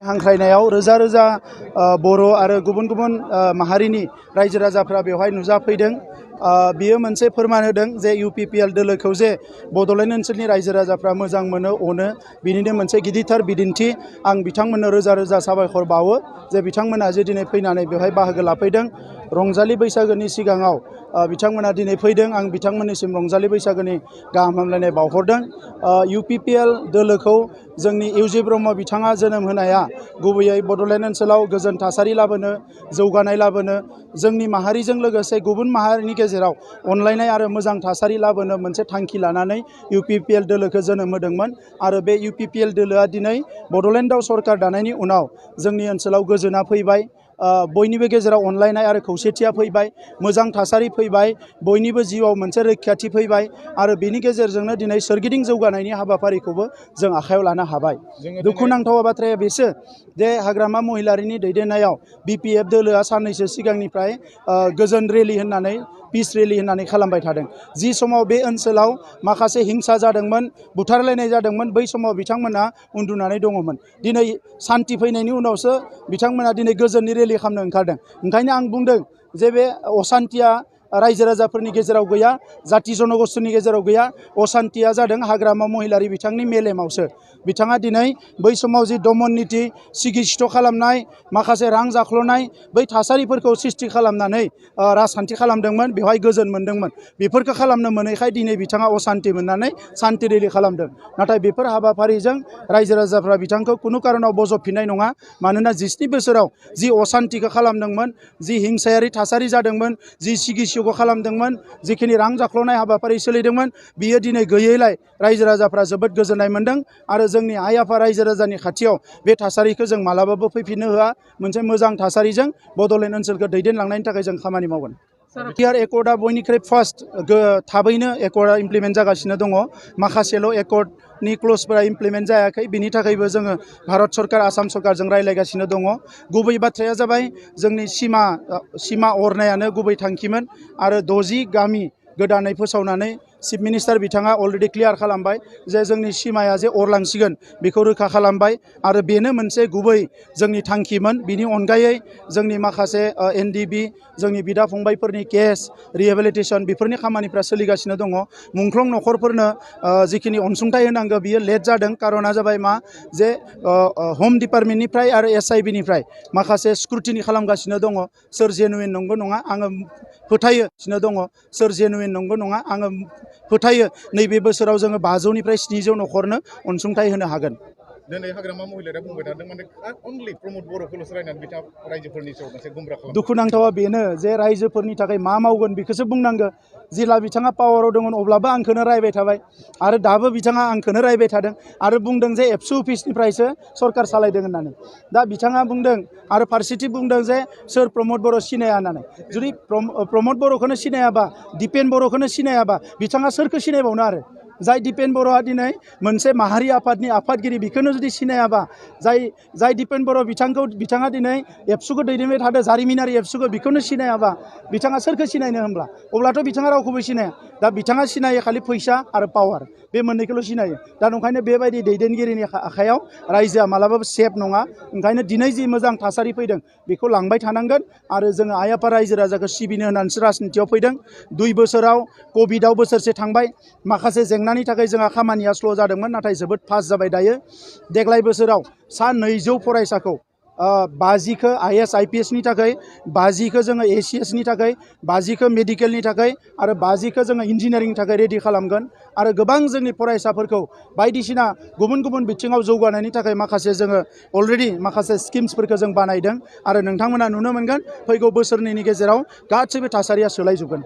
हांख्रायनायाव रोजा रोजा बर' आरो गुबुन गुबुन माहारिनि रायजो राजाफ्रा बेवहाय नुजाफैदों। बियो मोनसे फोरमान होदों जे UPPL दोलोखौ जे बड'लेण्ड ओनसोलनि रायजो राजाफ्रा मोजां मोनो अनो बिनिनो मोनसे गिदिरथार बिदिन्थि। आं बिथांमोननो रोजा रोजा साबायखर बावो जे बिथांमोना जे दिनै फैनानै बेवहाय बाहागो लाफैदों। रंजालि बैसागोनि सिगाङाव बिथांमोना दिनै फैदों। आं बिथांमोननिसिम रंजालि बैसागोनि गाहाम हामलायनाय बावहरदों। UPPL दोलोखौ जोंनि इउजि ब्रह्म बिथाङा जोनोम होनाया गुबैयै बड'लेण्ड ओनसोलाव गोजोन थासारि लाबोनो, जौगानाय लाबोनो, जोंनि माहारिजों लोगोसे गुबुन माहारिनि गेजेराव अनलायनाय आरो मोजां थासारि लाबोनो मोनसे थांखि लानानै UPPL दोलोखौ जोनोम होदोंमोन। आरो बे UPPL दोलोआ दिनै बड'लेण्डआव सरकार दानायनि उनाव जोंनि ओनसोलाव गोजोना फैबाय, बयनिबो गेजेराव अनलायनाय आरो खौसेथिया फैबाय, मोजां थासारि फैबाय, बयनिबो जिउआव मोनसे रैखाथि फैबाय आरो बेनि गेजेरजोंनो दिनै सोरगिदिं जौगानायनि हाबाफारिखौबो जों आखायाव लानो हाबाय। दुखुनांथाव बाथ्राया बेसो जे हाग्रामा महिलारिनि दैदेननायाव BPF दोलोआ साननैसो सिगांनिफ्राय गोजोन रेलि होननानै पिस रेलि होननानै खालामबाय थादों। जि समाव बे ओनसोलाव माखासे हिंसा जादोंमोन, बुथारलायनाय जादोंमोन, बै समाव बिथांमोना उन्दुनानै दङमोन। दिनै सान्थि फैनायनि उनावसो बिथांमोना दिनै गोजोननि रेलि खालामनो ओंखारदों। ओंखायनो आं बुंदों जे बे असान्थिया रायजो राजाफोरनि गेजेराव गैया, जाति जनगोष्ठीनि गेजेराव गैया। असान्थिया जादों हाग्रामा महिलारि बिथांनि मेलेमावसो। बिथाङा दिनै बै समाव जि दमन नीति, सिगिस्थ' खालामनाय, माखासे रां जाख्ल'नाय, बै थासारिफोरखौ सृष्टि खालामनानै राजखान्थि खालामदोंमोन, बेवहाय गोजोन मोनदोंमोन। बेफोरखौ खालामनो मोनैखाय दिनै बिथाङा असान्थि मोननानै सान्थि रेलि खालामदों। नाथाय बेफोर हाबाफारिजों रायजो राजाफ्रा बिथांखौ खुनु कारनाव बजबफिननाय नङा। मानोना 27 बोसोराव जि असान्थिखौ खालामदोंमोन, जि हिंसायारि थासारि जादोंमोन, जि सिगिस्यखौ खालामदोंमोन, जिखिनि रां जाख्ल'नाय हाबाफारि सोलिदोंमोन, बियो दिनै गैयैलाय रायजो राजाफ्रा जोबोद गोजोननाय मोन्दों। आरो जोंनि आइ आफा रायजो राजानि खाथियाव बे थासारिखौ जों मालाबाबो फैफिननो होआ। मोनसे मोजां थासारिजों बड'लेण्ड ओनसोलखौ दैदेनलांनायनि थाखाय जों खामानि मावगोन। बिटिआर एकर्डआ बयनिख्रुइ फार्स्ट थाबैनो एकर्डआ इमप्लिमेन्ट जागासिनो दङ। माखासेल' एकर्डनि क्लजफोरा इमप्लिमेन्ट जायाखै। बिनि थाखायबो जोङो भारत सरकार, आसाम सरकारजों रायज्लायगासिनो दङ। गुबै बाथ्राया जाबाय जोंनि सिमा अरनायानो गुबै थांखिमोन। आरो 60 गामि गोदानै फोसावनानै चिफ मिनिस्टार बिथाङा अलरेडि क्लियार खालामबाय जे जोंनि सिमाया जे अरलांसिगोन बेखौ रोखा खालामबाय। आरो बेनो मोनसे गुबै जोंनि थांखिमोन। बिनि अनगायै जोंनि माखासे NDB, जोंनि बिदा फंबायफोरनि केस रिहेबिलिटेसन, बेफोरनि खामानिफ्रा सोलिगासिनो दङ। मुंख्लं न'खरफोरनो जिखिनि अनसुंथाइ होनांगौ बियो लेट जादों। कारना जाबाय मा, जे हम डिपार्टमेन्टनिफ्राय आरो SIBनिफ्राय माखासे स्क्रुटिनि खालामगासिनो दङ। सोर जेनुइन नंगौ नङा आङो फोथायगासिनो दङ, सोर जेनुइन नंगौ नङा आङो फोथायो नैबे बोसोराव जोङो 500निफ्राय 700 न'खरनो अनसुंथाइ होनो हागोन। दिनै हाग्रामा महिलारिया बुंबाय थादों माने अनलि प्रमद बर'खौल'सो रायनानै बिथाङा रायजोफोरनि सायाव मोनसे गुमराह खालामदों। दुखुनांथावा बेनो जे रायजोफोरनि थाखाय मा मावगोन बेखौसो बुंनांगौ। जेला बिथाङा पावाराव दंमोन अब्लाबो आंखौनो रायबाय थाबाय आरो दाबो बिथाङा आंखौनो रायबाय थादों आरो बुंदों जे एबसु अफिसनिफ्रायसो सरकार सालायदों होननानै। दा बिथाङा बुंदों आरो फारसेथिं बुंदों जे सोर प्रमद बर' सिनाया होननानै। जुदि प्रमद बर'खौनो सिनायाबा, दिपेन बर'खौनो सिनायाबा बिथाङा सोरखौ सिनायबावनो आरो? जाय दिपेन बर'आ दिनै मोनसे माहारि आफादनि आफादगिरि, बेखौनो जुदि सिनायाबा, जाय दिपेन बर' बिथाङा दिनै एबसुखौ दैदेनबाय थादों, जारिमिनारि एबसुखौ, बेखौनो सिनायाबा बिथाङा सोरखौ सिनायनो होनब्ला? अब्लाथ' बिथाङा रावखौबो सिनाया। दा बिथाङा सिनायो खालि फैसा आरो पावार, बे मोननैखौल' सिनायो। दा ओंखायनो बेबायदि दैदेनगिरिनि आखायाव रायजोआ मालाबाबो सेफ नङा। ओंखायनो दिनै जि मोजां थासारि फैदों बेखौ लांबाय थानांगोन। आरो जोङो आइ आफा रायजो राजाखौ सिबिनो होनानैसो राजनितियाव फैदों। 2 बोसोराव कभिडआव बोसोरसे थांबाय, माखासे जेंनानि थाखाय जोंहा खामानिया स्ल' जादोंमोन, नाथाय जोबोद फास्ट जाबाय दायो। देग्लाय बोसोराव 200 फरायसाखौ 50खौ IAS IPSनि थाखाय, 50खौ जोङो ACSनि थाखाय, 50खौ मेडिकेलनि थाखाय आरो 50खौ जोङो इन्जिनियारिंनि थाखाय रेडि खालामगोन। आरो गोबां जोंनि फरायसाफोरखौ बायदिसिना गुबुन गुबुन बिथिङाव जौगानायनि थाखाय माखासे जोङो अलरेडि माखासे स्किम्सफोरखौ जों बानायदों। आरो नोंथांमोना नुनो मोनगोन फैगौ बोसोरनैनि गेजेराव गासैबो थासारिया सोलायजोबगोन।